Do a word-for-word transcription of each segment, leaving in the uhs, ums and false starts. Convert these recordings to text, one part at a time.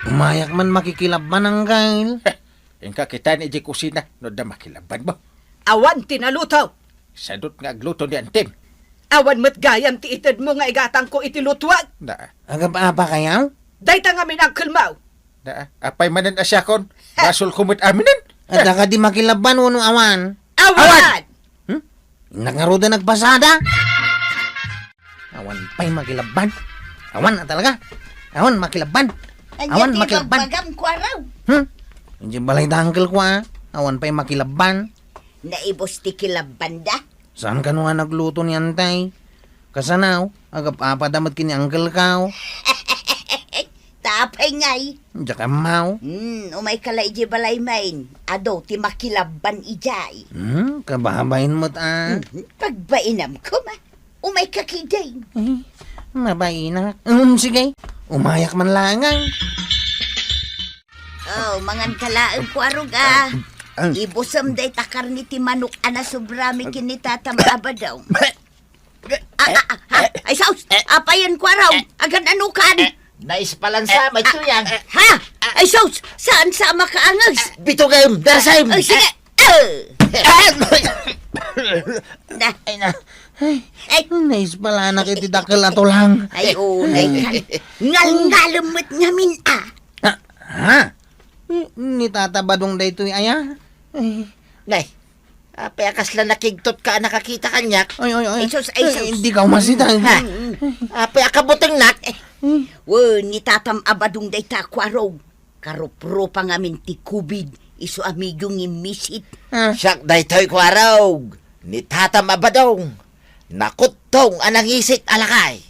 Mayak man makikilabban, Angkel. Inka kitaen idiay kusina no adda makilabbanmo. Awan ti naluto. Sadut nga agluto ni antim. Awan met gayam ti itedmo nga igatangko iti lutuak. Na, Agap-apa kayaw? Dayta ngamin, Uncle Mau. Na, apay manen a siakon? Basolko met aminen. Adda kadi makilabban wenno awan? Awan! Awan! Hmm? Innak ngaruden nagpasada? Awan pay makilabban. Awan na talaga. Awan makilabban. Ania Awan ti makilabban. Bagbagam, Kuaraw? Hmm? Idiay balay da Uncle ko, a. Awan pay makilabban. Naibus ti kilabbanda? Saan kano nga nagluto ni Antay? Kasano? Agap-apada met ken ni Uncle ko. Tapay ngay. Diak ammo. Hmm, umayka la idiay balay main. Adu ti makilabban idiay. Hmm, kababain met, a. Hmm, pagbainam koma. Umayka ketdin. Eh, mabainak. Hmm, sige. Umayak man laeng. Oh, manganka laeng, Kuarog, a. Ah. Ibusem dayta karne ti manok a nasobrami ken ni Tatam a Badong. Ah, ah, ah, ah. Ay, sus! Apayen, Kuarog? Agan-anokan? Naispalan sa, may tuyang. Ha? Ay, sus! Saan sa makaanges? Bitugem, darasem. Ay, sige. Eh. Na. Ay, na. Ay. Naispalanak iti dakkel a tulang. Ay, unay kan. Ngalngalem met ngamin, a. Ha? Ha? Ni, ni Tata Badong daytoy aya? Ay. Nay, apay a kasla nakigtot ka a nakakita kaniak? Ay, ay, ay. Ay, sus, ay, sus. Ay, di ka umasitag. Ha? Apay a kabutengnak? Ay. Wen, ni Tatam a Badong dayta, Kuarog. Karuprupa ngamin ti covid, isu a medyo ngimmisit. Ah. Siak daytoy, Kuarog. Ni Tatam a Badong. Nakuttong a nangisit a lakay.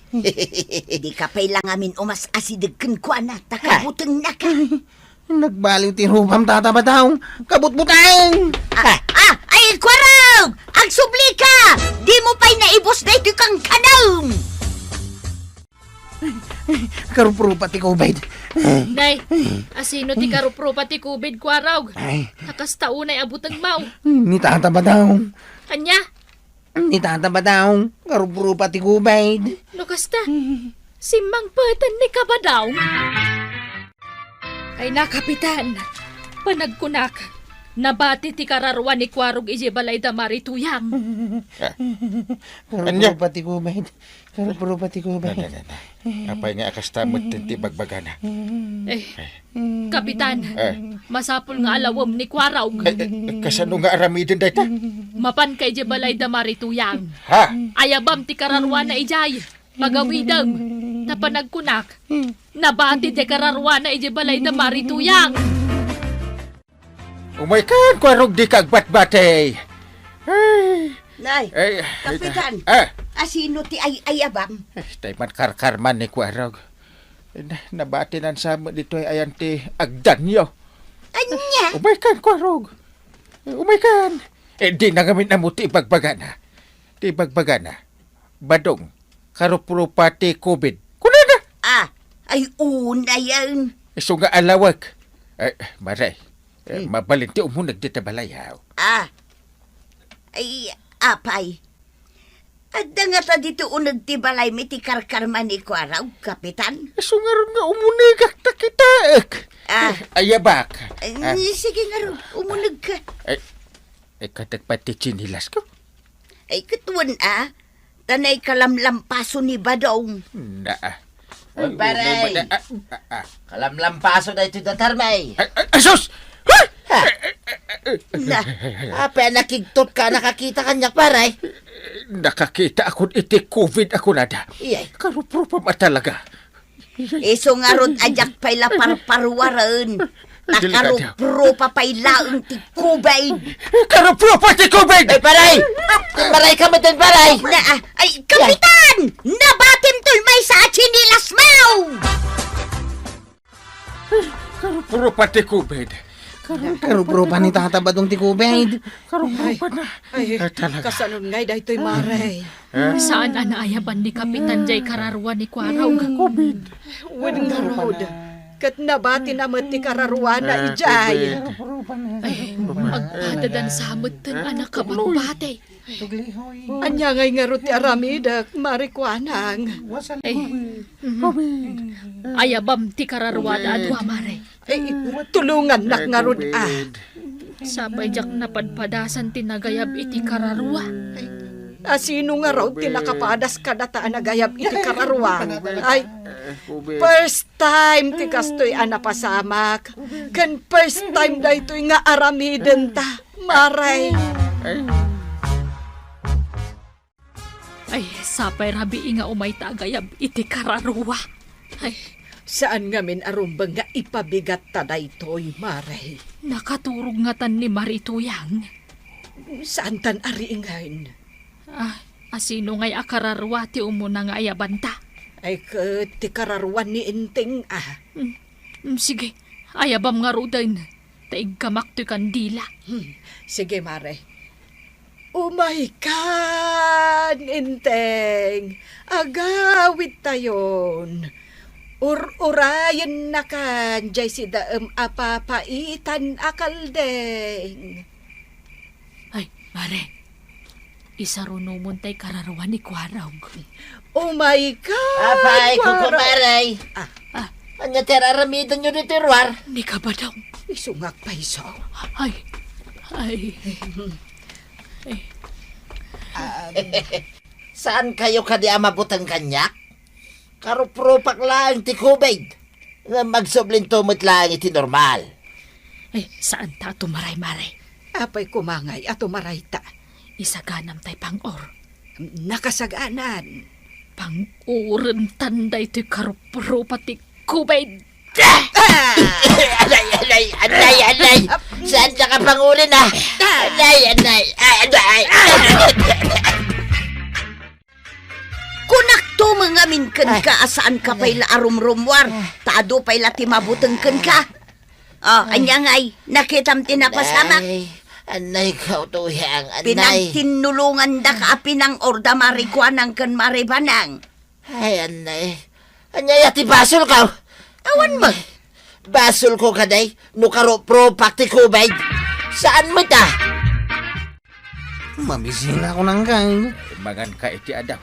Dika pay la ngamin umas-asideg kenkuana, ta kabutengnaka. Nagbaliw ti rupam, Tata Badong. Kabutbuteng! Ah, ah, ay, Kuarog! Agsublika! Dimo pay naibus daytoy kankanam! Karuprupa ti covid. Nay, asino ti karuprupa ti covid, Kuarog? Ay. Ta kasta unay a butengmo. Ni Tata Badong. Ania? Ni Tata Badong, karuprupa ti covid. No kasta, simmangpeten ni Kabadong. Ay na, Kapitan, panagkunak, nabati ti kararua ni Kuarog idiay balay da Mari Tuyang. Ah. Ania? Karuprupa ti covid. Karuprupa ti covid. Na, na, na, na. Apay nga a kasta met ti bagbagana? Eh, Kapitan, eh, masapul nga alawem ni Kuarog. Eh, eh, kasano nga aramiden dayta? Mapanka idiay balay da Mari Tuyang. Ha? Ayabam ti kararuana idiay. Pagawidem. Ta panagkunak, nabati ti kararuana idiay balay da Mari Tuyang. Umaykan, Kuarog, dika agbatbati. Ay. Nay, ay, Kapitan, ah, asino ti ay-ayabam? Eh, tay man karkarman ni Kuarog. Na, nabatinan sa met ditoy ayan ti agdanyo. Ania? Umaykan, Kuarog. Umaykan. Eh, di na ngamin ammo ti ibagbagana. Ti ibagbagana. Badong, karuprupa ti covid. Kunana! Ah, ay, unayen. Isu nga alawek. Eh, Mare, eh, hmm, mabalin ti umuneg dita balay, haw. Ah. Ay, apay. Adda ngata dita uneg ti balay mi ti karkarma ni Kuaraw, Kapitan? Isu ngarud nga umunegak ta kitaek. Ah. Eh, ayabak. Ay, ah, sige ngarud, umunegka. Ay, ay, katek pati tsinilas ko. Ay, ket wen a, ta naikalamlampaso ni Badong. Na. Ay, Baray. Unay ba na, ah, ah, ah. Kalamlampaso daytoy datar, may. Ay, ay, ay, sus! Ay! Ha? Ay, ay, ay, ay. Na, apay a nakigtot ka, nakakita kaniak, Baray? Nakakita akon iti covid a kunada. Iyay. Karuprupa ma talaga. Isu ngarud a diak pay la parparuaren. Ta karuprupa pay laeng ti covid. Karuprupa ti covid! Ay, Baray! Baray ka met, Baray! Na, ah, ay, Kapitan! Nabatim toy maysa a tsinilasmo! Karuprupa ti covid. Karuprupa ni Tata Badong ti covid. Karuprupa na. Ay, ay, talaga. Kasano ngay daytoy, Mare? Eh? Saan a naayaban ni Kapitan jay kararua ni Kuaraw nga covid? Wen ngarud, Ket nabatina met ti kararuana idiay. Ay, agpadadan sa metten a nakabatbati. Ania ngay ngarud ti aramidek, Mari Kuanang? Ay, mhm. Ayabam ti kararuada a dua, Mare. Ay, tulongannak ngarud, a. Sapay diak napadpadasan ti nagayab iti kararua. Ay, a sino ngarud ti nakapadas kadata a nagayab iti kararua? Ay, first time ti kastoy a napasamak, ken first time daytoy nga aramidenta, Mare. Ay, sapay rabii nga umayta agayab iti kararua. Ay, saan ngamin a rumbeng nga ipabigatta daytoy, Mare. Nakaturog ngatan ni Mari Tuyang. Saantan a riingen? Ah, a sino ngay a kararua ti umuna nga ayabanta? Ay, ket ti kararuan ni Enteng, a. Mm, mm, sige, ayabam ngaruden. Ta iggamak toy kandila. Hmm, sige, Mare. Umaykan, Enteng. Agawidtayon. Ur-urayennakan jay sidaem a papaitan a kaldeng. Ay, Mare. Isarunomon tay kararua ni Kuarog. Oh my God! Apay, Kuarog! Kukumaray! Ah. Ah. Ania ti ar-aramidenyo ditoy ruar? Ni Kabadong. Isu nga agpayso. Ay. Ay. Ay. Ah, saan kayo kadi a mabuteng kaniak? Karuprupak laeng ti COVID. Ngem agsublinto met laeng iti normal. Ay, saanta a tumaray, Mare. Apay koma ngay a tumarayta? Isaganam tay pang-or. Nakasaganan. Pang-urentan daytoy karuprupa ti COVID. Ah! Anay, anay, anay, anay! Saan ka kapangurin, ah? Anay, anay, anay! Kunakto met ngamin kenka a saanka pay la a rumrumuar, ta adu pay la ti mabuteng kenka. Oh, ania ngay, nakitam ti napasamak? Anay, anay, Kaw Tuyang, anay. Pinagtinnulongandaka a pinang-or da Mari Kuanang ken Mari Banang. Ay, anay. Ania ya ti basolko? Awan met. Basolko kadi no karuprupak ti COVID. Saan met, a? Mabisinakon, anggaw. Manganka iti adaw.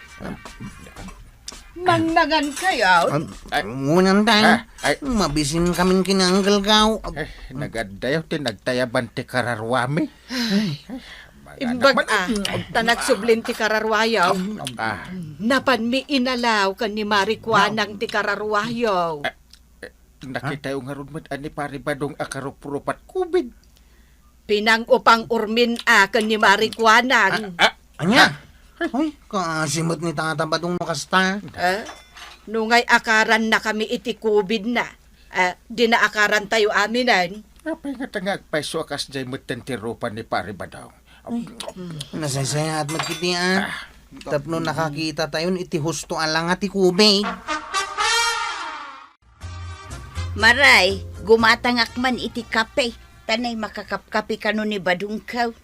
Mangmangan kayo? Ay. Ngunyan tayo. Ah, ay. Mabisin kamin kinanggal kao. Eh, nagaddayo ti nagtayaban ti kararuami. Ay. Imbag a, ta nagsublin ti kararuayo. Ah. Napanmi inalaw ken ni Mari Kuanang ti kararuayo. Eh, eh, nakitayo ngarud met a ni Pari Badong a karuprupat COVID. Pinang-upang-urmin a ken ni Mari Kuanang. Ah, ah. Ania? Hoy, kaasi met ni Tata Badong no kasta. Eh, no ngay akarannakami iti COVID na, eh, dina akarantayo aminen. Apay ngata nga agpayso a kasdiay metten ti rupa ni Pari Badong? Ay, nasaysayaat met kiti, a. Ah. Tapno nakakitatayon iti husto a langa ti COVID. Maray, gumatangak man iti kape, ta nay makakapkape kano ni Badongko.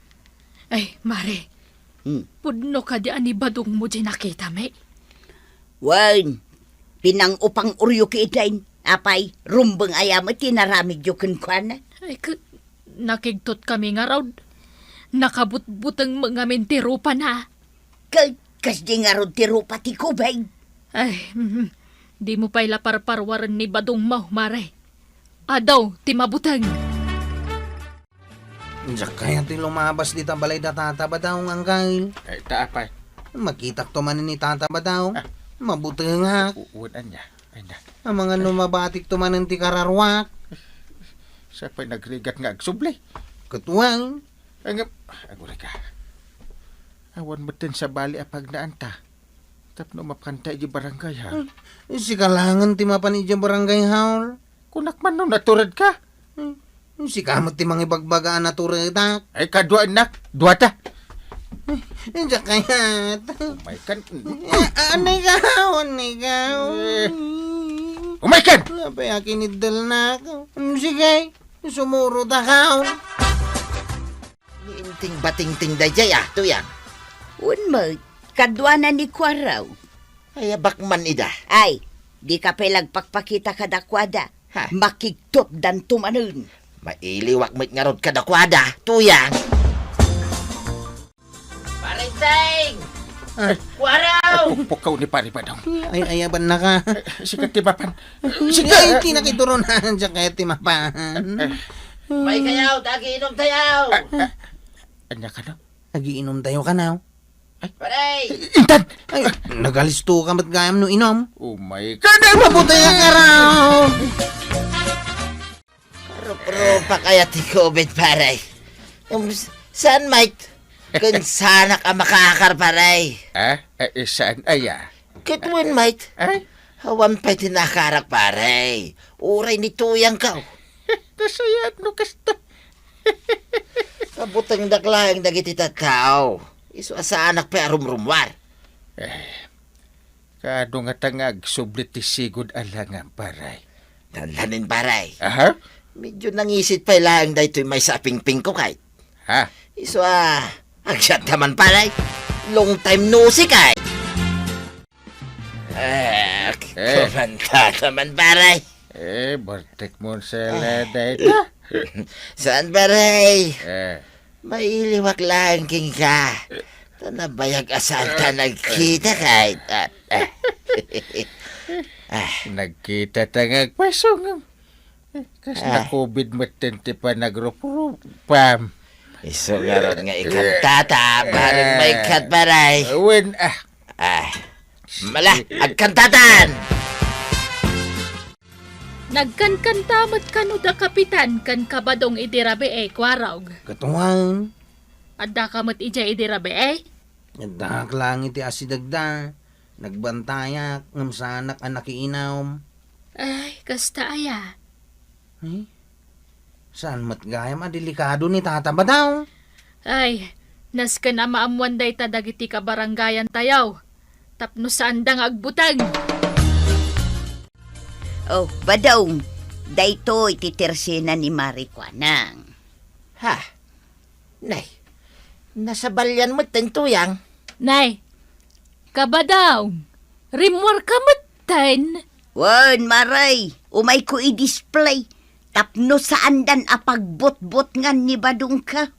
Ay, Mare, hmm, pudno kadi a ni Badongmo diay nakitami? Wen, pinang-upang-uryo ketdin. Apay, rumbeng aya met ti naramidyo kenkuana? Ay, k-, nakigtotkami ngarud. Nakabutbuteng met ngamin ti rupana. Ket kasdi ngarud ti rupa ti COVID. Ay, mhm. Dimo pay la parparuaren ni Badongmo, Mare. Adu ti mabuteng. Diak kayat ti lumabas dita balay da Tata Badong, anggaw. Ay, ta apay? Makitakto manen ni Tata Badong. Ah. Mabutengak. U-, uwan ania? Ay na. Amangan no mabatikto manen ti kararuak. Siya pa'y nagrigat nga agsubli. Ket wen. Ay nga, aguray ka. Awan metten sabali a pagnaanta. Tapno mapanta idiay barangay hall. Hmm. Sika laengen ti mapan idiay barangay hall. Kunak man no naturedka. Hmm. Sika met ti mangibagbaga a naturedak. Ay, kaduaennak. Duata. Diak kayat. Umaykan. Eh, anay ka, anay ka. Eh. Umaykan! Apay a kiniddelnak. Hmm, sige, sumurotak. Ni Inting Batingting daydiay, a, Tuyang? Wen met, kaduana ni Kuarog. Ay, abak man ida. Ay, dika pay la agpakpakita kadakuada. Ha? Makigtupdanto manen. Mailiwak met ngarud kadakuada, Tuyang. Pareng Teng! Ah. Kuaraw! Pukpukaw ni Pare Badong. Ay, ay, abanna ka. Eh, sikat ti mapan. Sige, ay, ti nakituron na, diyan kaya ti mapan. Eh. May kayaw, ta agiinom tayaw. Ah, ah. Anya ka, no? Agiinom tayo ka, no? Ay. Pare! Intan! Ay, nagalisto ka met gayam no inom. Oh my God! Ay, maputay ka raw! Rup-rupa kaya ti covid, pare. Um, s-, saan, Mike? Kun saanak a makaakar, pare. Ah? Eh, saan aya? Ket wen, Mike. Ay? Awan pay ti nakarak, pare. Uray ni Tuyang ka. Kasayat no kasta. Kabutengdak laeng dagiti tattao. Isu a saanak pay a rumrummuar. Eh, kaano ngata nga agsubli ti sigud a langam, pare? Dandanin, pare. Aha? Medyo nangisit pay laeng daytoy maysa a pingpingko kay. Ha? Isu a, agsiat naman, pare. Long time no see kay. Eh, eh. Kumanta naman, pare. Eh, bartek mo sa lada ito. Saan, pare? Eh. Mailiwak laeng kenka. Ta nabayag a saan ta nagkita kay, ah, ah. Ah. Nagkita ta nga agpasungam. Eh, kas ah. Na-covid metten ti panagruprupam. Isu ngarud nga ikantata, bareng ah. Maikkat, pare. Wen, ah. Ah. Mala, agkantatan! Nagkankanta met kano da Kapitan ken Kabadong idi rabii, Kuarog. Katuan. Addaka met idiay idi rabii? Addaak laeng iti asidegda. Nagbantayak, ngem saanak a nakiinam. Ay, kasta aya. Eh? Saan met gayam a delikado ni Tata Badong? Ay, nasken a maammoan dayta dagiti kabarangayan tayo. Tapno saanda nga agbuteng. Oh, Badong, daytoy ti tersena ni Mari Kuanang. Ha? Nay, nasabalian met ten Tuyang. Nay, Kabadong, rimmuarka metten? Wen, Mari, umayko i-display tapno saandan a pagbutbutngan ni Badongka.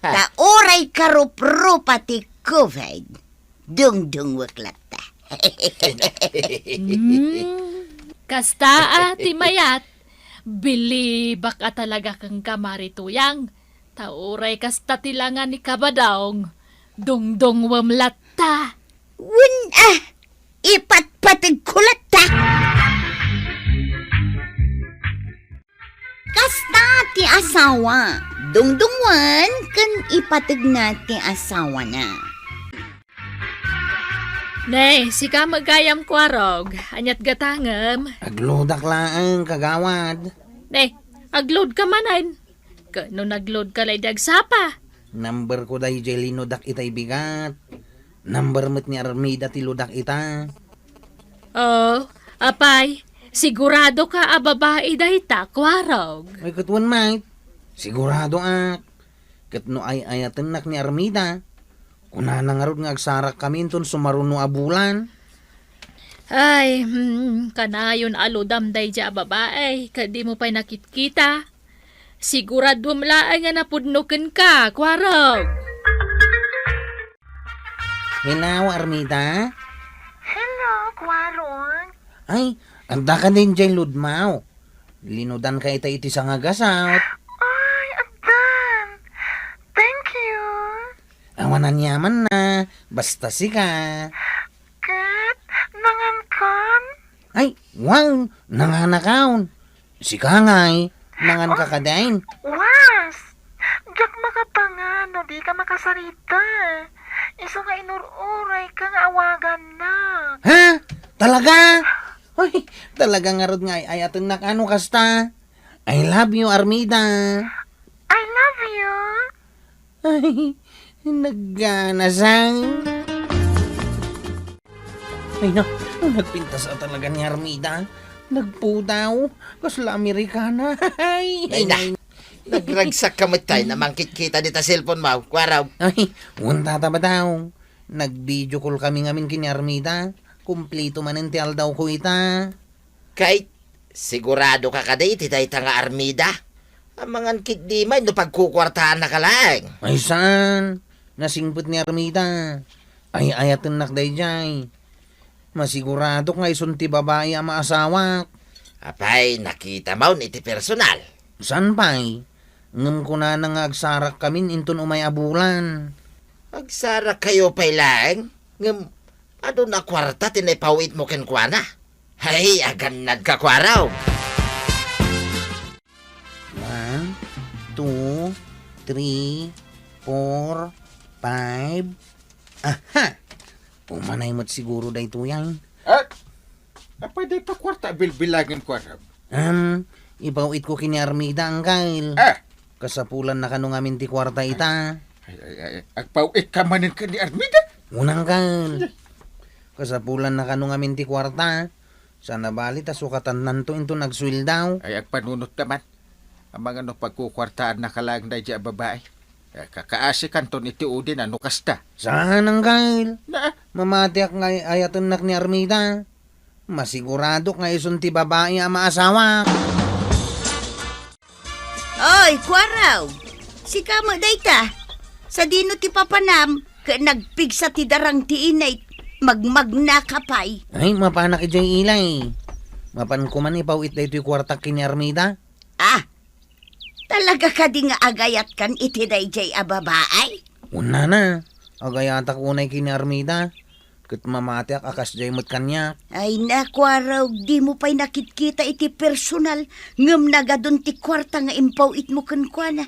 Ha? Ta uray karuprupa ti covid, dungdungwek latta. Hmm, kasta a ti mayat, bilibak a talaga kenka, Mari Tuyang. Ta uray kasta ti langa ni Kabadong, dungdungwem latta. Wen a, ipatpategko latta. Kasta ti asawa, dungdungwen ken ipategna ti asawana. Ne, sika met gayam, Kuarog. Aniat gatangem? Agloadak laeng, kagawad. Ne, agload ka manen. Ket no nagload ka lay di agsapa? Number ko daydiay linoadak itay bigat. Number met ni Armida ti loadak ita. Oh, apay, sigurado ka a babai dayta, Kuarog? Ay, ket wen, mate. Sigurado ak. Ket no ay-ayatennak ni Armida, kunana ngarud nga agsarakkami inton sumaruno a bulan. Ay, hmm, kanayon a loadam daydiay a babai, ket dimo pay nakitkita. Siguraduem laeng nga napudno kenka, Kuarog. Hello, Armida? Hello, Kuarog. Ay, adda ka daydiay loadmo. Linoadan ka ita iti sangagasat. Ay, addan. Thank you. Awan aniamanna, basta sika. Ket, nangankan? Ay, wow, nanganakon. Sika ngay, nanganka kadin? Was! Diak makapangan no dika makasarita. Isu nga inur-urayka nga awagannak. Ha? Talaga? Ay, talaga ngarud nga ay-ayatennak a no kasta. I love you, Armida. I love you. Ay, nagganasang. Ay na, nagpintas a talaga ni Armida. Nagpudaw, kasla Amerikana. Ay, ay, na. Nagragsak ka met tay, namangkitkita dita cellphone mo, Kuarog. Ay, wen, Tata Badong. Nag-video call kami ngamin ken ni Armida. Kumplito manen ti aldaw ko ita. Kay, Sigurado ka kadi iti dayta nga Armida? Amangan ketdi met no pagkukuartaannaka laeng. Ay, saan? Nasingpet ni Armida. Ay-ayatennak daydiay. Masiguradok nga isun ti babai a maasawak. Apay, nakitam iti personal? Saan pay? Ngem kunana nga agsarakkamin inton umay a bulan. Agsarakkayo pay laeng? Ngem aduna kuarta ti naipaw-itmo kenkuana? Hay, agannadka, Kuarog! One, two, three, four, five. Aha! Umanay met siguro daytoy ay. Ah, apay dayta kuarta a bilbilangen, Kuarog? Um, ipaw-itko ken ni Armida, Angkel. Ah! Kasapulannakano ngamin ti kuarta ita? Ay, ay, ay, agpaw-itka manen ken ni Armida? Wen, Angkel. Kasapulannakano ngamin ti kuarta? Saan a bali ta sukatannanto inton agsuelda. Ay, agpanunotka man. Amangan no pagkukuartaannaka laeng daydiay a babai. Eh, kakaasikanton iti udi na no kasta. Saan, Angkel? Na? Mamatiak nga ay-ayatennak ni Armida. Masiguradok nga isun ti babai a maasawak. Oy, Kuarog! Sika met dayta. Sadino ti papanam ket nagpigsa ti darang ti init, magmagnaka pay? Ay, mapanak idiay ilay. Mapanko man ipaw-it daytoy kuartak ken ni Armida. Ah, talaga kadi nga agayatkan iti daydiay a babai? Wen, nana, agayatak unay ken ni Armida. Ket mamatiak a kasdiay met kaniak. Ay, Kuarog, dimo pay nakitkita iti personal, ngem nagadun ti kuarta nga impaw-itmo kenkuana.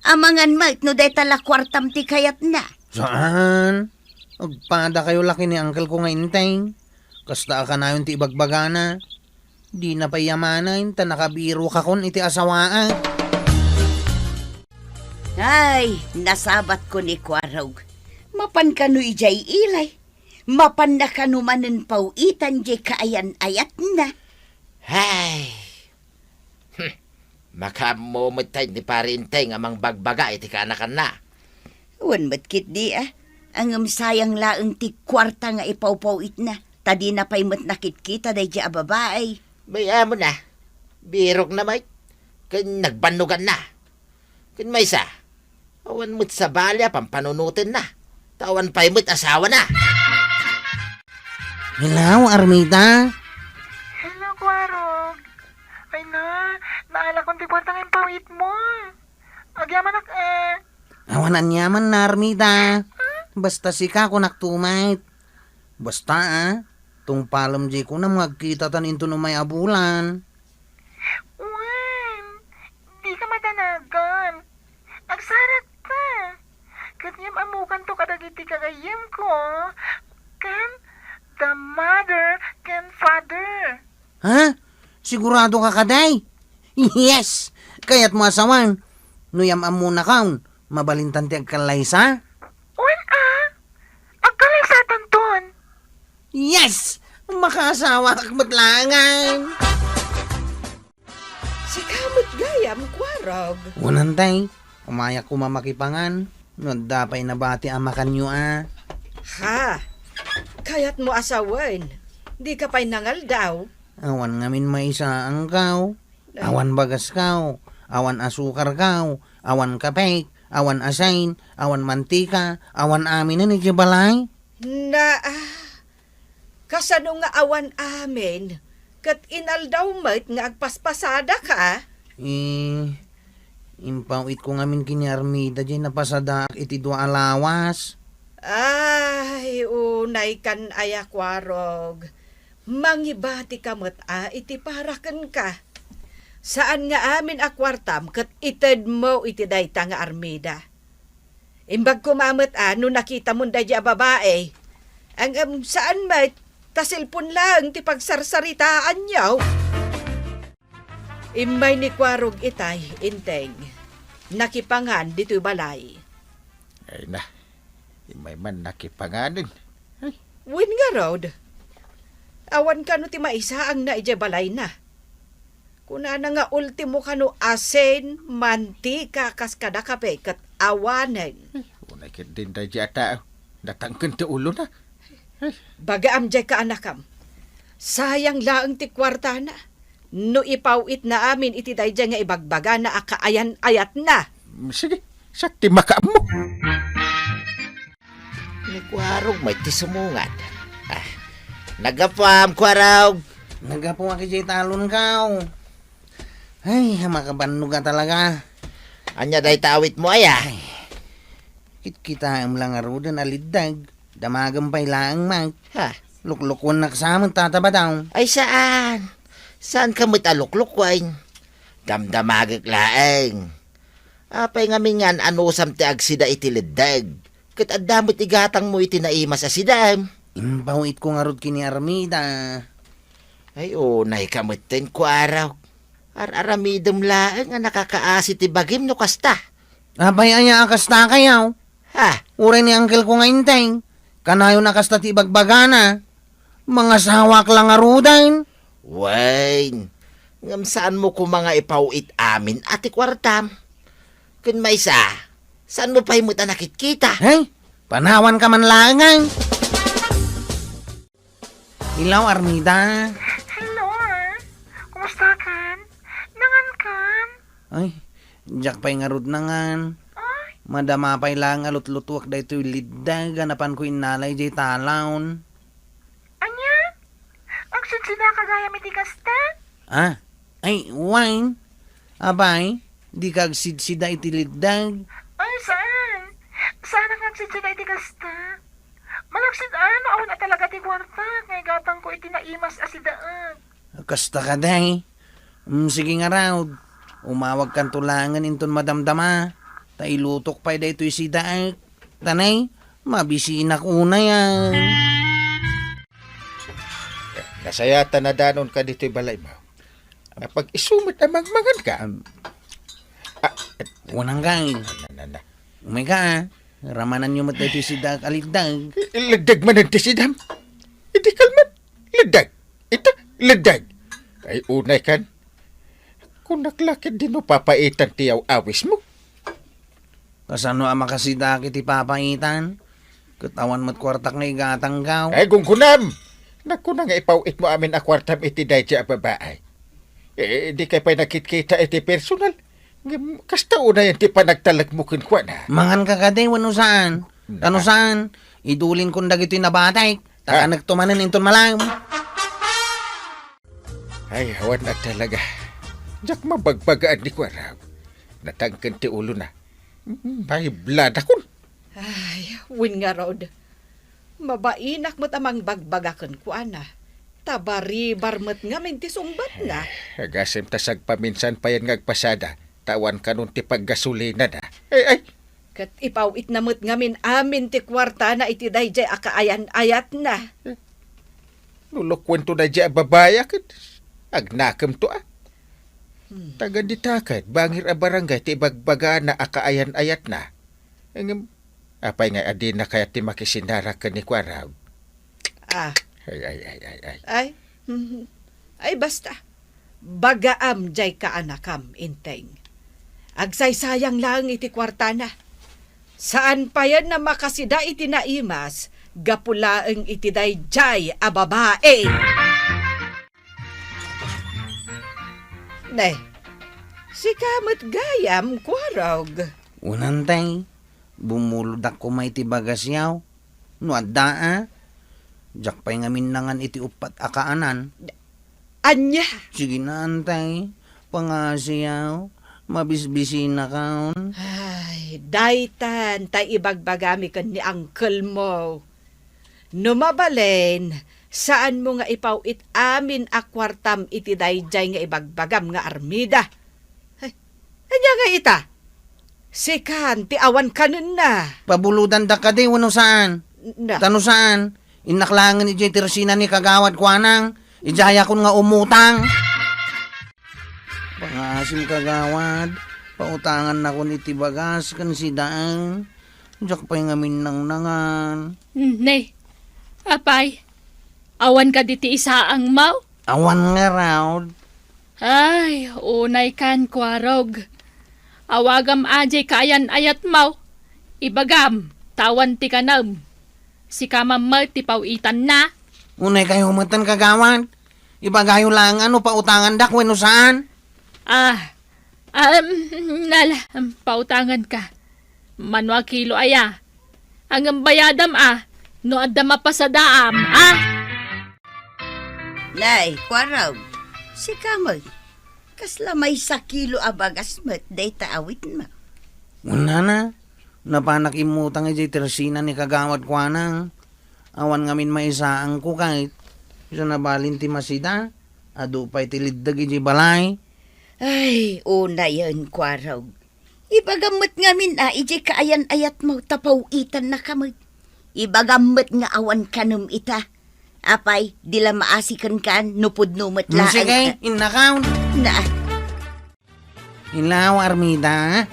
Amangan met no dayta la kuartam ti kayatna. Saan? Agpadakayo la ken ni angkelko nga Enteng. Kasta a kanayon ti ibagbagana. Dina pay yamanen ta nakabirokakon iti asawaak. Ay, nasabatko ni Kuarog. Mapan kano idiay ilay? Mapanna kano manen paw-itan diay kaayan-ayatna? Ay. Hmm. Makaammo met tay ni Pari Enteng a mangbagbaga iti kaanakanna. Wen met ketdi, a. Ngem sayang laeng ti kuarta nga ipawpaw-itna, ta dina pay met nakitkita daydiay a babai. Bay-amon a, birokna met, ken nagbannoganna. Ken maysa, awan met sabali a pampanunotenna, ta awan pay met asawana. Hello, Armida? Hello, Kuarog. Ay na, naalakon ti kuarta nga impaw-itmo. Agyamanak, a. Awan aniamanna, Armida. Basta sika, kunak met. Basta, a, tungpalem diay kunam nga agkitatan inton umay a bulan. Wen, dika madanagan. Agsarakka. Ket yam-ammokanto kadagiti gagayyemko ken the mother ken father. Ha? Sigurado ka kadi? Yes! Kayatmo a sawen? No yam-ammonakon, mabalintan ti agkallaysa? Wen a, agkallaysatanton. Yes! Makaasawaak met laengen! Sika met gayam, Kuarog. Wen, tay, umayak koma makipangan. No adda pay nabati a makanyo a. Ha? Kayatmo a sawen? Dika pay nangaldaw? Awan ngamin maisaankaw. Ay. Awan bagaskaw. Awan asukarkaw. Awan kapek. Awan asin. Awan mantika. Awan aminen iti balay. Na, a, kasano nga awan amin? Ket inaldaw met nga agpaspasadaka? Eh, impaw-itko ngamin ken ni Armida diay napasadaak iti dua a lawas. Ay, unaykan aya, Kuarog. Mangibatika met a iti para kenka. Saan nga amin a kuartam ket itedmo iti dayta nga Armida. Imbag koma met a no nakitamon daydiay a babai. Ngem saan met ta cellphone laeng ti pagsarsaritaanyo. Immay ni Kuarog itay, Enteng. Nakipangan ditoy balay. Ay na, immay man nakipanganen. Ay. Wen ngarud, awan kano ti maisaangna idiay balayna. Kunana nga ultimo kano asin, mantika, kas kada kape ket awanen. Ay, unay ketdin daydiay a tao. Natangken ti ulona. Ay. Bagaam diay kaanakam. Sayang laeng ti kuartana. no ipaw-itna amin iti daydiay nga ibagbagana a kaayan-ayatna. Sige, siak ti makaammo. Ni Kuarog met ti sumungad. Ah, naggapuam, Kuarog. Naggapuak idiay talonko. Ay, makabannog a talaga. Ania dayta awitmo aya? Ay, kitkitaem la ngaruden a liddeg. Damagem pay laeng met. Ha? Luklukuennak sa met, Tata Badong. Ay, saan? Saanka met a luklukuen? Damdamagek laeng. Apay ngamin nga an-anusam ti agsida iti liddeg? Ket adda met igatangmo iti naimas a sidaem. Impaw-itko ngarud ken ni Armida. Ay, unayka metten, Kuarog. Ar-aramidem laeng a nakakaasi ti bagim no kasta. Apay aya a kasta kayaw? Ha? Uray ni angkelko nga inteng. Kanayon a kasta ti ibagbagana. Mangasawak la ngaruden. Wen, ngem saanmo koma nga ipaw-it amin a ti kuartam. Ken maysa, saanmo pay met a nakitkita? Hey, panawanka man laengen. Hello, Armida. Hello, ah. Kumusta kan? Nangan kan? Ay, diak pay ngarud nangan. Ay. Madama pay laeng a lutlutuak daytoy liddeg a napanko innalay diay talon. Ania? Agsidsida ka gayam iti kasta? Ah, ay, wen. Apay, dika agsidsida iti liddeg? Ay, saan? Saanak nga agsidsida iti kasta? Malaksid a no awan a talaga ti kuarta nga igatangko iti naimas a sidaek. Kasta kadi. Mm, sige ngarud. Umawagkanto laengen inton madamdama. Ta ilutok pay daytoy sidaek. Ta ne, mabisinak unay a. Nasayatan a danonka ditoy balaymo. Apag-isu met a mangmanganka. Am, ah, Unang kay. Na, na, na. Umayka, ah. Ramananyo met daytoy sidaek a liddeg. Liddeg manen ti sidam. Idi kalmat. Liddeg. Ita, liddeg. Ay, unay kan. Kunak la ketdi no papaitan ti aw-awismo. Kasano a makasidaek iti papaitan? Ket awan met kuartak nga igatangko. Ay, gunggonam! Nagkuna nga ipaw-itmo amin a kuartam iti daydiay a babai. Eh, dikay pay nakitkita iti personal. Ngem, kasta unayen ti panagtalekmo kenkuana. Manganka kadi wenno saan? Tano saan? Idulinkon dagitoy nabatek. Ta kanekto manen inton malam. Ay, awan a talaga. Diak mabagbagaan ni Kuarog. Natangken ti ulona. Mm, maibladakon. Ay, wen ngarud. Mabainak met a mangbagbaga kenkuana. Ta baribar met ngamin ti sungbatna. Ay, agasem ta sagpaminsan payen nga agpasada. Ta awan kanon ti paggasolinana. Ay, ay. Ket ipaw-itna met ngamin amin ti kuartana iti daydiay a kaayan-ayatna. No lukuento daydiay a babai a ket agnakemto a. Hmm. Taga dita ket bangir a barangay ti ibagbagana a kaayan-ayatna. Ngem, apay nga adina kayat ti makisinara ken ni Kuarog? Ah. Ay, ay, ay, ay, ay. Ay, mhm. Ay, basta. Bagaam diay kaanakam, Inteng. Agsaysayang laeng iti kuartana. Saan payen a makasida iti naimas gapu laeng iti daydiay a babai. Ne, sika met gayam, Kuarog. Unantay, bumulodak koma iti bagasyo. No adda a, diak pay ngamin nangan iti uppat a kaanan. Ania? Sige na, antay. Pangasiyaw. Mabisbisinakon. Ay, daytan, ta ibagbagami ken ni uncle mo. No mabalin, saanmo nga ipaw-it amin a kuartam iti daydiay nga ibagbagam nga Armida. Ay, ania nga ita? Sikan ti awan kanenna. Pabulodandak kadi wenno saan? Na. Tano saan? Innak laengen idiay tersina ni Kagawad kuanang, idiayakon nga umutang. Pangasim, Kagawad, pautangannakon iti bagas ken sidaeng. Diak pay ngamin nangnangan. Ne, apay, awan kadi ti isaangmo? Awan ngarud. Ay, unay kan, Kuarog. Awagam a diay kaayan-ayatmo. Ibagam, ta awan ti kanem. Sika man met ti paw-itanna. Unay kayo metten, Kagawad. Ibagayo laeng a no pautangandak wenno saan. Ah, um, nala, um, pautanganka. Mano a kilo aya? Ngem bayadam a, no adda mapasadaam, ah? Nay, Kuarog, sika met. Kasla maysa kilo a bagas met dayta awitmo. Unana, napanak immutang idiay tersina ni Kagawad Kuanang. Awan ngamin maisaanko ket isu a nabalin ti masida, adu pay ti liddeg idiay balay. Ay, unayen, Kuarog. Ibagam met ngamin a idiay kaayan-ayatmo ta paw-itannaka met. Ibagam met nga awan kanem ita. Apay, di la maasi kenka no pudno met laeng. Sige, innakaw. Na. Hello, Armida.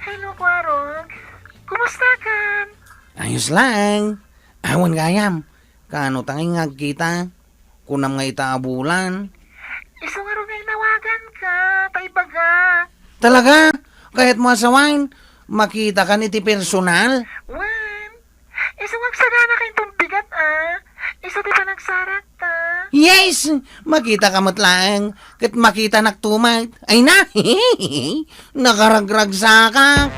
Hello, Kuarog. Kumusta kan? Ayos laeng. Awan gayam. Kaano ta ngay nga agkita? Kunam nga ita a bulan. Isu ngarud nga inawaganka, ta ibaga. Talaga? Kayatmo a sawen, makitakan iti personal? Wen, isu nga agsaganaka inton bigat, ah. Isu ti panagsarakta. Yes! Makitaka met laeng, ket makitanakto met. Ay na! Nakaragragsakak!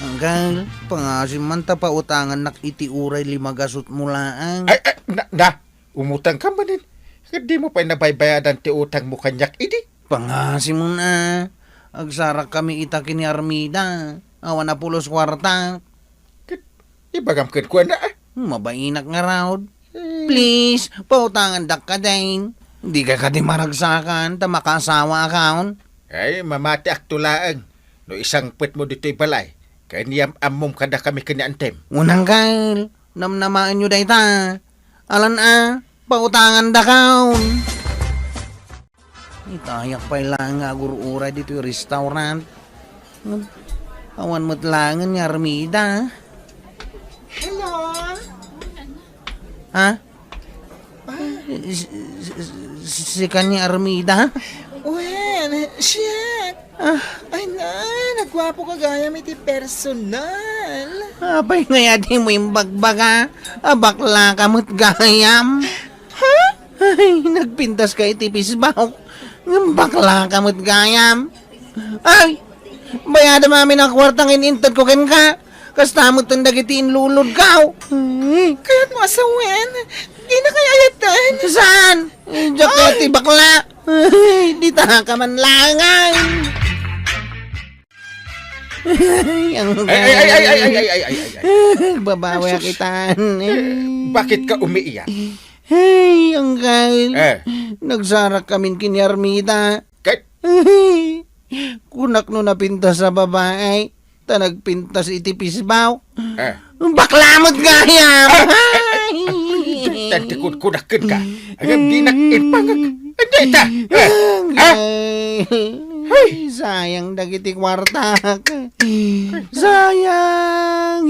Anggal, pangasim man ta pautangannak iti uray lima gasutmo laeng. Ay, ay, na, na, umutangka manen. Ket dimo pay nabaybayadan ti utangmo kaniak idi? Pangasimon a, agsarakkami ita ken ni Armida. Awan a pulos kuarta. Ket ibagam kenkuana, a. Mabainak ngarud. Eh. Please, pautangandak kadin. Dika kadi maragsakan ta makaasawaakon. Ay, mamatiakto laeng no isangpetmo ditoy balay ken iyam-ammom kadakami ken ni Antem. Unanggal, namnamaenyo dayta. Alan a, pautangandakon. Itayak pay laeng nga agur-uray ditoy restaurant. Awan met laengen ni Armida. Hello? Ha? Ah. Si, si, si, sika ni Armida? Wen, siak. Ah. Ay na, nagwapo ka gayam iti personal. Apay nga adi mo imbagbaga? A, bakla ka met gayam. Ha? Ay, nagpintas ka iti pisbaw. Ngem bakla ka met gayam. Ay, bayadam amin a kuarta nga in-intedko kenka. Kasta met dagiti inlulodko. Ay. Kayatmo a sawen, dina kay ayatan. Saan? Diak kayat ti bakla. Ay, dita ka man laeng. Ay, ang Ay, ay, ay, ay, ay, ay, ay, ay, ay, ay, ay. Babawi Ay, sus. Kita. Eh, bakit ka umiiyak? Hey, Uncle. Eh. Nagsarak kamin ken ni Armida. Ket? Kunak no napintas a babae, ta nagpintas iti pisbaw. Eh. Bakla met gayam! Ah, ah, ah, ah, tanti kun-, kunak kenka. Agam dinak impangag. Anda ita? Eh, ah? Ay, sayang dagiti kuartak. Sayang.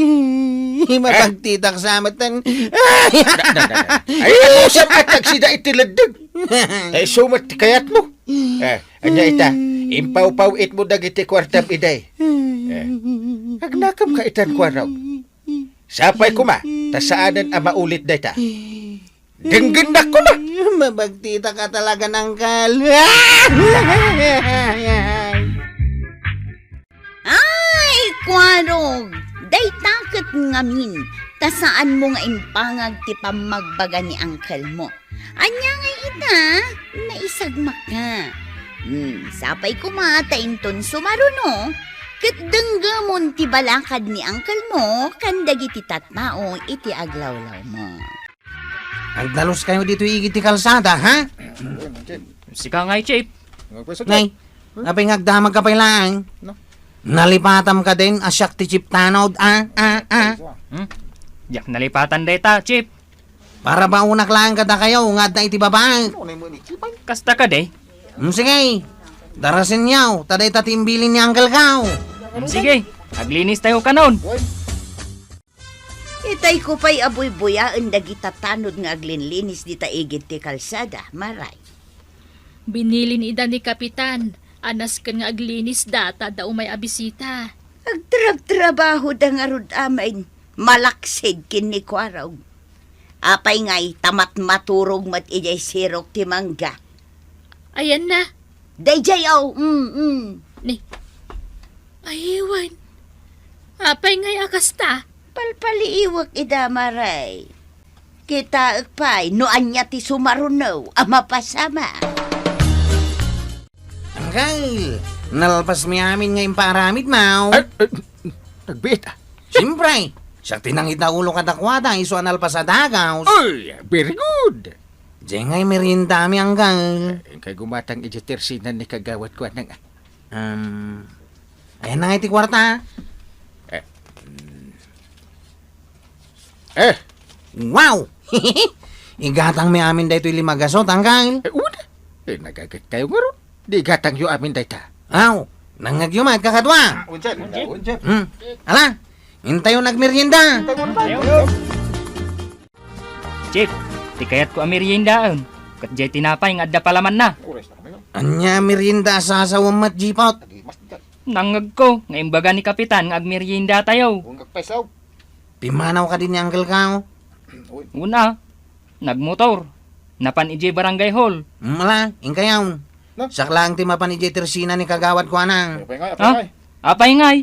Mapagtitak sa matan. Na, na, na, na. Ay, ano sa matag sida iti ledeg? Ay, sumat ti kayatmo. Eh, anya ita, impawpaw-itmo dagiti kuartam iday. Eh, agnakam ka itan, Kuarog. Sapay koma, ta saanen a maulit dayta. Denggennak koma. Mabagtita ka talaga, Uncle. Ay, Kuarog! Dayta ket ngamin, ta saanmo nga impangag ti pammagbaga ni uncle mo. Ania ngay ita? Naisagmakka. Hmm, sapay koma ta inton sumaruno, ket denggemon ti balakad ni uncle mo ken dagiti tattao iti aglawlawmo. Agdaluskayo ditoy igid ti kalsada, ha? Sika ngay, Chief. Nay, apay nga agdamagka pay laeng? No. Nalipatam kadin a siak ti chief tanod, a, a, a. Hmm? Diak nalipatan dayta, Chief. Parabaonak laeng kadakayo nga adda iti babaek. Kasta kadi? Hmm, sige. Darasenyo, ta dayta ti imbilin ni Uncle Gaw. Hmm, sige. Aglinis tayo kanon. Itay ko pay a buybuyaen dagita tanod nga aglinlinis dita igid ti kalsada, Maray. Binilin ida ni Kapitan a nasken nga aglinisda ta adda umay a bisita. Agtrabtrabahoda ngarud amin, malaksid ken ni Kuarog. Apay ngay, ta matmaturog met idiay sirok ti mangga. Ayanna. Daydiay, aw, mm, mm. Ni, ay, wen. Apay ngay a kasta? Palpaliiwek ida, Maray. Kitaek pay no ania ti sumaruno a mapasama. Angkel, nalpas mi amin nga impaaramid, maw? Ay, ay, nagbiit, ah. Siyempre, siak ti nangitaulo kadakuada, isu a nalpas a dagaw. Ay, very good. Diay ngay meriendami, Angkel. Eh, kay gumatang iti tersinan ni kagawad ko, anang, um, ayan na nga iti kwarta. Eh, mm. Eh. Wow! Igatang mi amin daytoy lima gasot, Angkel. Eh, una. Eh, nagagat kayo ngarud. Di igatang yo amin dayta. Aw, nangngegyo met, kakadua. Unjet, unjet. Hmm. Ala, intayo nagmerienda. Chief, ti kayatko a meriendaen, ket diay tinapay nga adda palamanna. Ania a merienda a sasawem met, Jipot? Nangngegko nga imbaga ni Kapitan nga agmeriendatayo. Pimanaw kadi ni Angkel Kao? Una, nagmotor. Napan idiay barangay hall. Mala, inkayaw. Na? Siak laeng ti mapan idiay tersina ni kagawad ko, anang. Apay ngay, apay ngay? Apay ngay?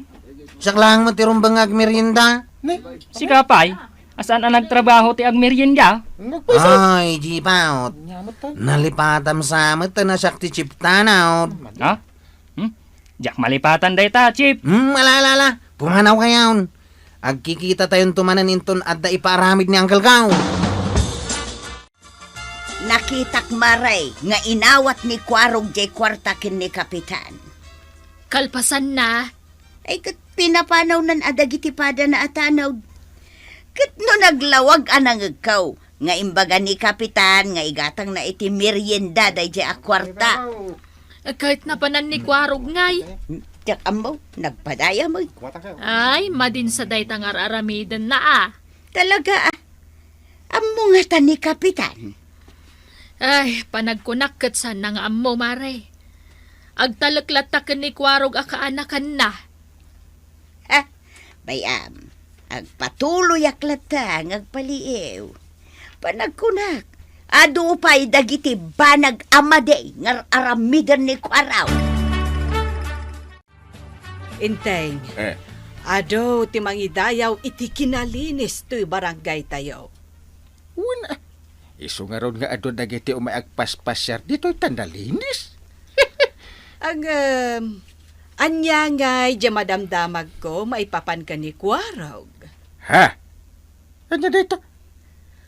Siak laeng met ti rumbeng nga agmerienda. Ni? Sika pay, a saan a nagtrabaho ti agmerienda? Nagpayso. Ay, Jipaut. Nalipatam sa met ta na siak ti chief tanod. Ha? Hmm? Diak malipatan dayta, Chief. Hmm, ala, ala, ala. Pumanaw kayon. Agkikita tayon to manen inton adda ipaaramid ni Uncle Kao. Nakitak, Mare, nga inawat ni Kuarog jay kuarta ken ni Kapitan. Kalpasanna. Ay, ket pinapanawnan a dagiti padana a tanod. Ket no naglawag a nangegkaw, nga imbaga ni Kapitan nga igatangna iti merienda dayjay a kuarta. Ket napanan ni Kuarog ngay. Diak ammo, nagpadaya met. Ay, madin sa dayta nga ar-aramidenna a. Talaga a. Ammo ngata ni Kapitan. Ay, panagkunak ket saanna nga ammo, Mare. Agtalek latta ken ni Kuarog a kaanakanna. Ha? Bay-am, agpatuloyak latta nga agpaliiw. Panagkunak, adu pay dagiti banag a madi nga ar-aramiden ni Kuarog. Inteng, eh, adu ti mangidayaw iti kinalinis toy barangay tayo. Wen, ah, isu ngarud nga adu dagiti umay agpaspasiar ditoy ta nalinis. Agem, ania ngay diay madamdamagko maipapan ken ni Kuarog? Ha? Ania dayta?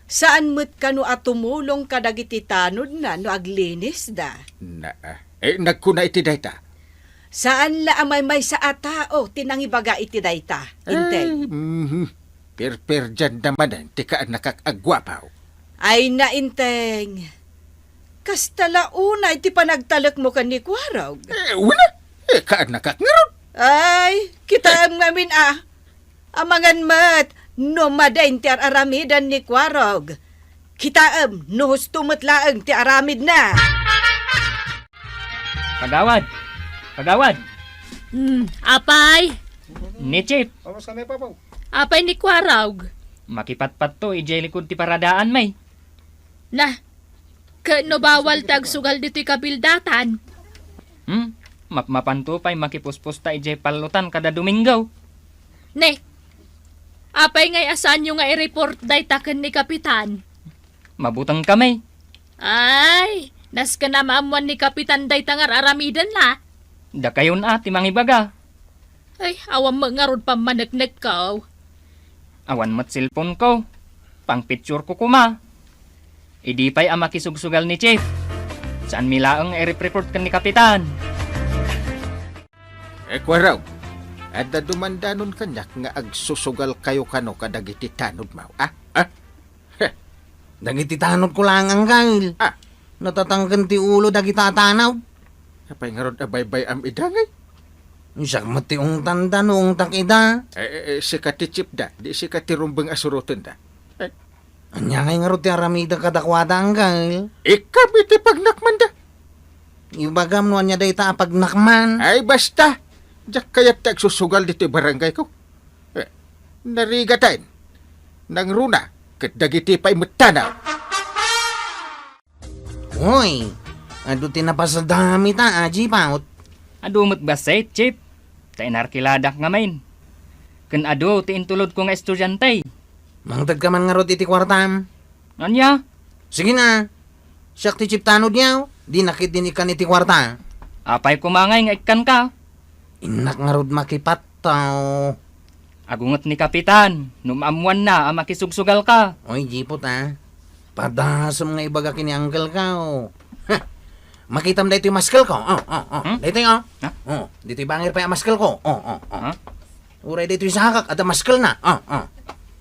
Saan met kano a tumulong kadagiti tanodna no aglinisda? Na, eh, nagkuna iti dayta. Saan la a maymaysa a tao ti nangibaga iti dayta, Inteng. Ay, mhm. Pirpirdianda manen ti kaanakak a guapaw. Ay na, Inteng. Kasta la unay ti panagtalekmo ken ni Kuarog. Eh, wala. Eh, kaanakak ngarud. Ay, kitaem ngamin a. Amangan met no madin ti ar-aramiden ni Kuarog. Kitaem no husto met laeng ti aramidna. Kagawad! Kagawad! Hmm, apay? Ni Chief. Apay ni Kuarog? Makipatpatto idiay likod ti paradaan, may. Na, ket no bawal ti agsugal ditoy kabildatan? Hmm? Mapmapanto pay makipuspusta idiay pallotan kada Domingo. Ne, apay ngay a saanyo nga i-report dayta ken ni Kapitan? Mabuteng kami. Ay, nasken a maammoan ni Kapitan dayta nga ar-aramiden la. Dakayon a ti mangibaga. Ay, awan met ngarud pammaneknekko. Awan met cellphone ko. Pangpicture ko koma. Idi pay a makisugsugal ni Chief. Saanmi laeng nga i-report ken ni Kapitan. Eh, Kuarog, adda dumandanon kaniak nga agsusugal kayo kano kadagiti tanod maw, ah? Ah? Heh. Dagiti tanod ko laeng, Angkel. Ah. Natatangken ti ulo dagita a tanod. Apay ngarud a baybay-am ida ngay? Siak met ti ungtanda no ungtak ida. Eh, eh, eh, sika ti chief da, di sika ti rumbeng a surotenda. Eh. Ania ngay ngarud ti aramidek kadakuada, Angkel? Ikam iti pagnakmanda. Ibagam no ania dayta a pagnakman. Ay, basta! Diak kayat ti agsusugal ditoy barangay ko. Eh, narigaten. Nangruna, ket dagiti pay met tanod. Uy, adu ti napasadami ta, Aji Paut. Adu met bassit, Chief. Ta inarkiladak ngamin. Ken adu ti intulodko nga estudiante. Mangtedka man ngarud iti kuartam. Ania? Sige na. Siak ti Chief Tanod yaw. Di na ketdin ikkan iti kuarta. Apay koma ngay nga ikkanka? Innak ngarud makipattaw. Agunget ni Kapitan, no maammoanna a makisugsugalka. Oy, Jipot, a. Padasem nga ibaga ken ni uncle-ko. Ha! Makitam daytoy maskelko. Oh, oh, oh. Hmm? Daytoy, oh. Ha? Oh, ditoy bangir pay a maskelko. Oh, oh, oh. Ha? Uray daytoy sakak, adda maskelna. Oh, oh.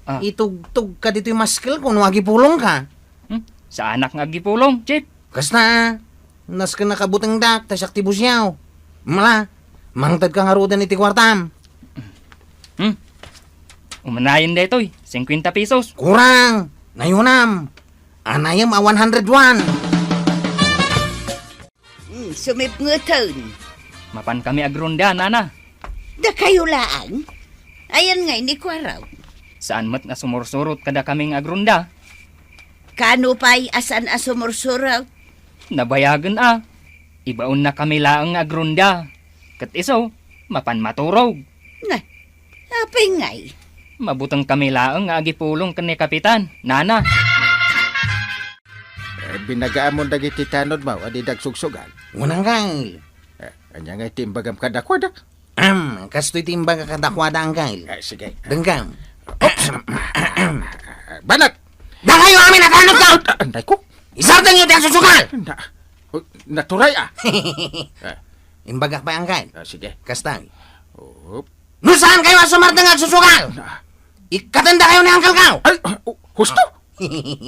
Ah. Itugtogka ditoy maskelko no agipulongka. Hmm? Saanak nga agipulong, Chief? Kasta, a. Nasken a kabutengdak, ta siak ti busiaw. Mala, mangtedka ngaruden iti kuartam. Hmm? Umanayen daytoy, singkuenta pesos. Kurang! Nayonam! Anayem a one hundred one! Hmm, sumipngeten. Mapankami agrunda, nana. Dakayo laeng? Ayan ngay ni Kuarog? Saan met nga sumursurot kadakami nga agrunda. Kano pay a saan a sumursurot? Nabayagen a. Ibaonnakami laeng nga agrunda. Ket isu, mapan maturog. Na, apay ngay? Mabutengkami laeng nga agipulong ken ni Kapitan, nana. Eh, binagaamon dagiti tanodmo a dida agsugsugal. Wen, uncle. Eh, ania ngay ti imbagam kadakuada? Am, kastoy ti imbaga kadakuada, uncle. Eh, sige. Denggem. Oops! Banat! Dakayo amin a tanodko! Ah, anday ko? Isardengyo ti agsugsugal! Na, oh, naturay, a. Eh. Imbagak pay, uncle. Ah, sige. Kasta. Oop. No saankayo a sumardeng nga agsugsugal, na, ikkatendakayo ni uncle-ko! Ay, oh, husto!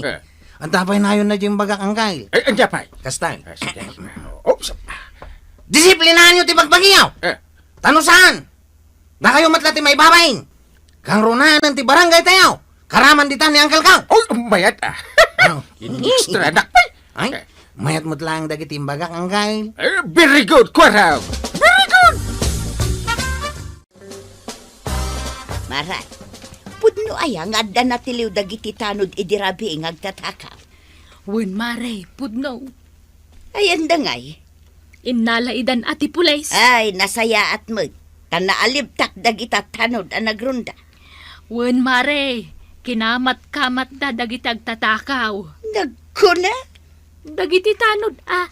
Eh. Anta pay nayon na diay imbagak, uncle. Eh, ania pay? Kasta. Ah, sige. Oops. Disiplinaanyo ti bagbagiyo! Eh. Ta no saan, dakayo met la ti maibabain. Kangrunaen ti barangaytayo. Karaman ditan ni uncle-ko. Oy, mayat, a. Oh. Inextra, anak pay. Ay, eh, mayat met laeng dagiti imbagak, uncle. Eh, very good, Kuarog. Very good! Mare, pudno aya nga adda natiliw dagiti tanod idi rabii nga agtatakaw? Wen, mare, pudno. Ay, anda ngay? Innalaidan a ti pulis. Ay, nasayaat met. Ta naalibtak dagita tanod a nagrunda. Wen, mare, kinamat-kamatda dagiti agtatakaw. Nagkuna? Dagiti tanod a.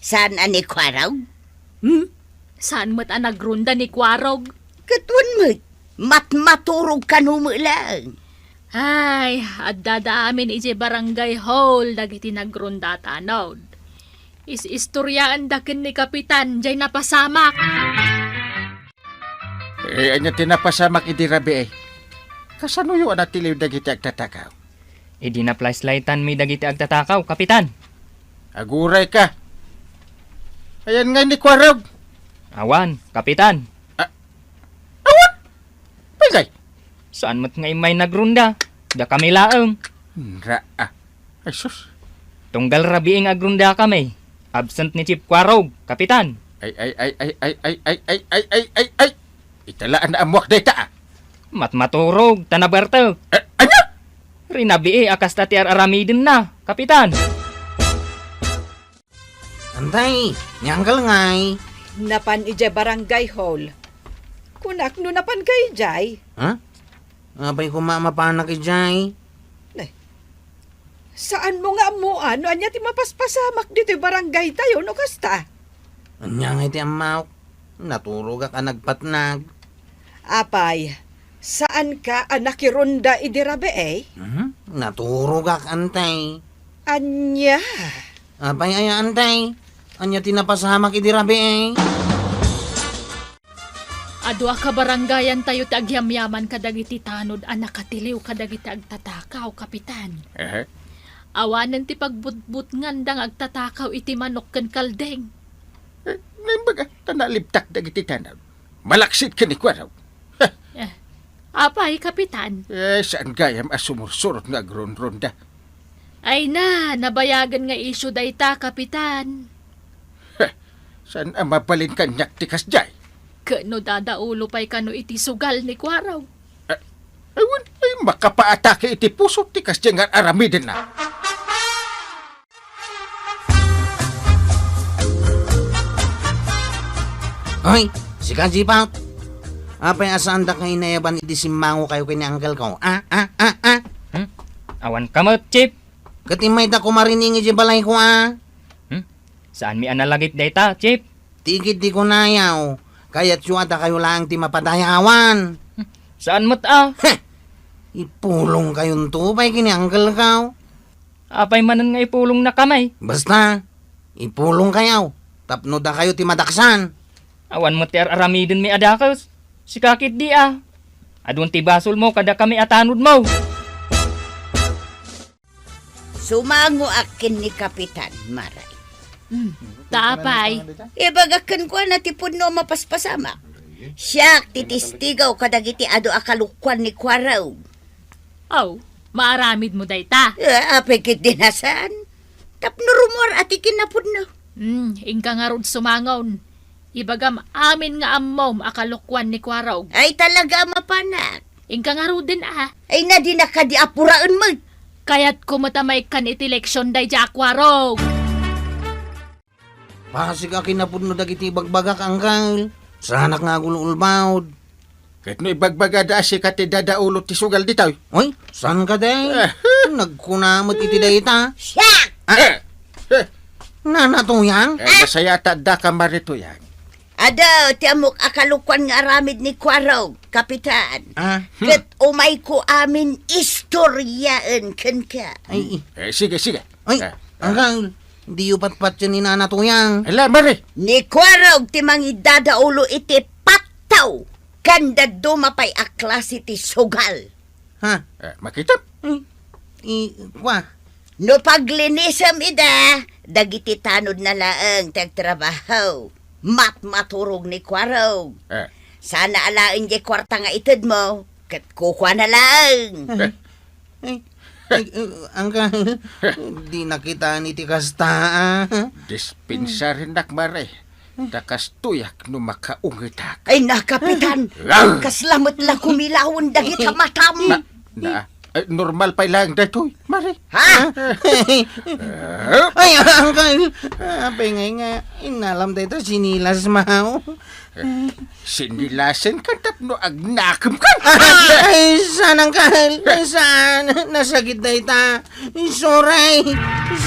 Saan a ni Kuarog? Hmm? Saan met a nagrunda ni Kuarog? Ket wen met, matmaturog kano met laeng. Ay, addada amin idiay barangay hall dagiti nagrunda a tanod. Is-istoriaenda ken ni Kapitan diay napasamak. Eh, ania ti napasamak idi rabii? Kasanoyo a natiliw dagiti agtatakaw? Idi na-flashlightanmi dagiti agtatakaw, Kapitan. Agurayka. Ayan ngay ni Kuarog. Awan, Kapitan. Ah, awan? Apay ngay? Saan met nga immay nagrunda? Dakami laeng. Nra, a. Ay, sus. Tunggal rabii nga agrundakami, absent ni Chief Kuarog, Kapitan. Ay, ay, ay. Ita la a naammoak dayta, a. Matmaturog, ta nabartek. Eh, ania? Rinabii a kasta ti ar-aramidenna, Kapitan. Antay, ni Uncle ngay. Napan idiay barangay hall. Kunak no napanka idiay. Ha? Apay koma a mapanak idiay? Nay, saanmo nga ammoan no ania ti mapaspasamak ditoy barangaytayo no kasta? Ania ngay ti ammok? Naturogak a nagpatnag. Apay, saanka a nakirunda idi rabii? Mhm. Naturogak, antay. Ania? Apay aya, antay? Ania ti napasamak idi rabii? Adu a kabarangayantayo ti agyamyaman kadagiti tanod a nakatiliw kadagiti agtatakaw, Kapitan. Aha. Awanen ti pagbutbutnganda nga agtatakaw iti manok ken kalding. Eh, naimbag a, ta nalibtak dagiti tanod. Malaksid ken ni Kuarog. Ha! Eh, apay, Kapitan? Eh, saan gayam a sumursurot nga agrunrunda? Ay na, nabayagen nga isyu dayta, Kapitan. Ha! Saan a mabalin kaniak ti kasdiay? Ket no dadaulo pay kano iti sugal ni Kuarog? Eh, Ay, wen, ay, makapaatake iti puso ti kasdiay nga ar-aramidenna. Oy, sika, Jipat. Apay a saanda kaynayaban idi simmangokayo ken ni uncle ko? Ah, ah, ah, ah. Hmm? Awan ka met, Chief. Ket immay ta kumarinning iti balayko, ah. Hmm? Saanmi a nalagip dayta, Chief? Ti ket di kunayo, kayatyo a dakayo laeng ti mapadayawan. Hmm. Saan met a? Heh! Ipulongkayonto pay ken ni uncle ko. Apay manen nga ipulongnakami? Basta, ipulongkayo tapno dakayo ti madaksan. Awan met ti ar-aramidenmi a dakes. Sika ketdi a. Adun ti basolmo kadakami a tanodmo. Sumangoak ken ni Kapitan, Mare. Hmm, ta apay? Ibagak kenkuana ti pudno a mapaspasamak. Siak ti testigo kadagiti adu a kalokuan ni Kuarog. Aw, maaramidmo dayta? Ah, apay ketdi a saan? Tapno rumuar a ti kinapudno. Hmm, inka ngarud sumangon. Ibagam amin nga ammom a kalokuan ni Kuarog. Ay, talaga a mapanak. Inka ngaruden a. Ay, na di na kadi a puraen met. Kayatko met a maikkan iti leksion daydiay a Kuarog. Pasig a kinapudno dagiti ibagbagak, uncle. Saanak nga agul-ulbaod. Ket no ibagbagada a sika ti dadaulo ti sugal ditoy. Oy, saan ka, day? Eh. Nagkuna met iti dayta. Siak! Ah. Eh, eh. Nana Tuyang? Eh, masaya ta adda ka, Mare Tuyang. Adu ti ammok a kalokuan nga aramid ni Kuarog, Kapitan. Ah, hmm. Ket umayko amin istoryaen kenka. Ay, eh, sige, sige. Ay, ah, uncle, diyo patpatien ni Nana Tuyang. Ala, Mare. Ni Kuarog ti mangidadaulo iti pattaw ken dadduma pay a klase ti sugal. Ha? Eh, makitam? Hmm. I, kwa? No paglinisem ida, dagiti tanodna laeng ti agtrabaho. Matmaturog ni Kuarog. Eh. Sana alaen diay kuarta nga itedmo, ket kukuana laeng. Eh. Ay, ay, ay, uncle, di nakitaan iti kasta, ah. Dispensarinnak, Mare. Ta kastoyak no makaungetak. Ay, na, Kapitan! Ah! Kasla met la kumilawen dagiti matam. Na, na, ay, normal pay laeng daytoy, Mare. Ha? Ay, uncle! Apay ngay nga, inalam dayta sinilas, mao. Sinilasen ka tapno agnakemka. Ay, saan, uncle? Saan? Nasakit dayta. Suray!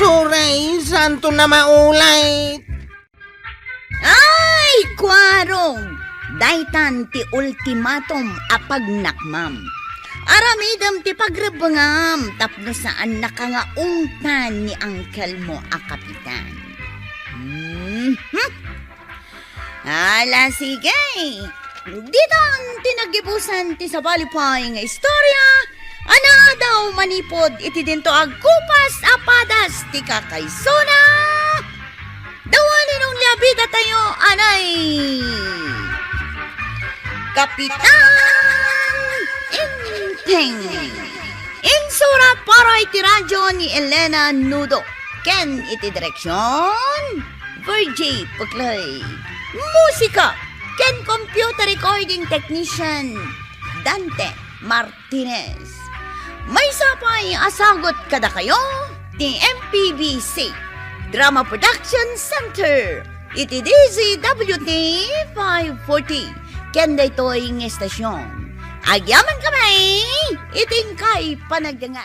Suray! Saanto na maulit? Ay, Kuarog! Daytan ti ultimatum a pagnakmam. Aramidem ti pagrebbengam tapno saannaka nga ungtan ni angkelmo a kapitan. Mhm. Ala, sige. Ditan ti naggibusan ti sabali pay nga istorya a naadaw manipud iti dinto agkupas a padas ti kakaisuna. The one and only a bidatayo, anay, Kapitan Enteng. Insurat para iti radyo ni Elena Nudo. Ken iti direksyon, Virgie Puclay. Musika ken computer recording technician, Dante Martinez. Maysa pay a sagut kadakayo ti M P B C Drama Production Center iti D Z W T five forty. Ken daytoy nga estasion, agyaman kami iti inkay panagdengngeg.